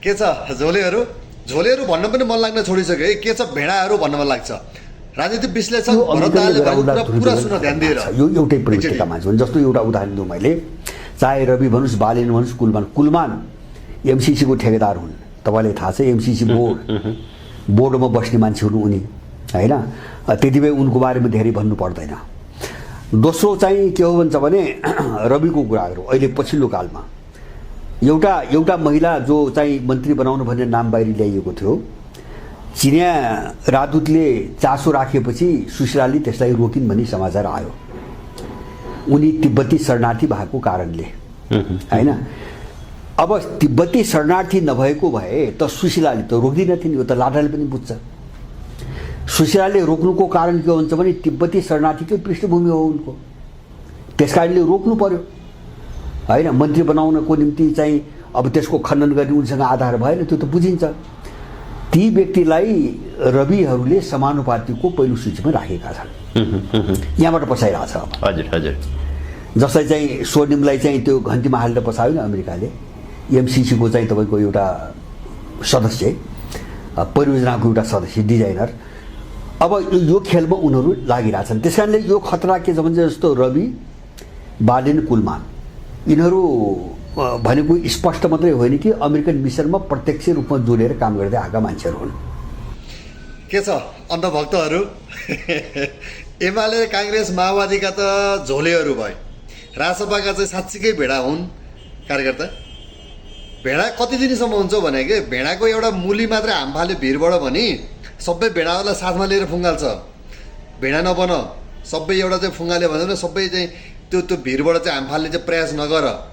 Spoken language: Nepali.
के छ झोलेहरू झोलेहरू भन्न पनि मन लाग्न छोडिसक्यो है। के छ भेडाहरू भन्न मन लाग्छ। राजनीतिक विश्लेषक भरत दाहालले भनेको पुरा सुन्न ध्यान दिएर यो एउटै प्रवृत्तिका मान्छे हुन्। जस्तो एउटा उदाहरण दिउँ मैले, चाहे रवि भन्नुहोस्, बालेन भन्नुहोस्, कुलमान एमसिसीको ठेकेदार हुन्। तपाईँलाई थाहा छ एमसिसी बोर्डमा बस्ने मान्छे हुन् उनी, होइन? त्यति भए उनको बारेमा धेरै भन्नु पर्दैन। दोस्रो चाहिँ के हो भन्छ भने रविको कुरा गरौँ। अहिले पछिल्लो कालमा एउटा महिला जो चाहिँ मन्त्री बनाउनु भन्ने नाम बाहिर ल्याइएको थियो, चिनिया राजदूतले चासो राखेपछि सुशीलाले त्यसलाई रोकिन् भन्ने समाचार आयो। उनी तिब्बती शरणार्थी भएको कारणले, होइन? अब तिब्बती शरणार्थी नभएको भए त सुशीलाले त रोक्दिनथिन्। यो त लाटाले पनि बुझ्छ। सुशीलाले रोक्नुको कारण के हुन्छ भने तिब्बती शरणार्थीकै पृष्ठभूमि हो उनको, त्यस कारणले रोक्नु पर्यो, होइन? मन्त्री बनाउनको निम्ति चाहिँ अब त्यसको खण्डन गर्ने उनीसँग आधार भएन, त्यो त बुझिन्छ। ती व्यक्तिलाई रविहरूले समानुपातिको पहिलो सूचीमा राखेका छन्। यहाँबाट पछाइरहेको छ। हजुर हजुर। जसलाई चाहिँ स्वर्णिमलाई चाहिँ त्यो घन्टीमा हालेर पछायो नि अमेरिकाले, एमसिसीको चाहिँ तपाईँको एउटा सदस्य, परियोजनाको एउटा सदस्य, डिजाइनर। अब यो खेलमा उनीहरू लागिरहेछन्। त्यस कारणले यो खतरा के छ भने जस्तो रवि, बालेन, कुलमान यिनीहरू भनेको स्पष्ट मात्रै होइन कि अमेरिकन मिसनमा प्रत्यक्ष रूपमा जोडेर काम गर्दै आएका मान्छेहरू हुन्। के छ अन्धभक्तहरू? एमाले, काङ्ग्रेस, माओवादीका त झोलेहरू भए, राजसभाका चाहिँ साँच्चीकै भेडा हुन् कार्यकर्ता। भेडा कति दिनसम्म हुन्छ भने कि भेडाको एउटा मुली मात्रै हाम फाल्यो भिरबाट भने सबै भेडाहरूलाई साथमा लिएर फुङ्गाल्छ। भेडा नबन, सबै एउटा चाहिँ फुङ्गाल्यो भने सबै चाहिँ त्यो भिरबाट चाहिँ हाम फाल्ने चाहिँ प्रयास नगर।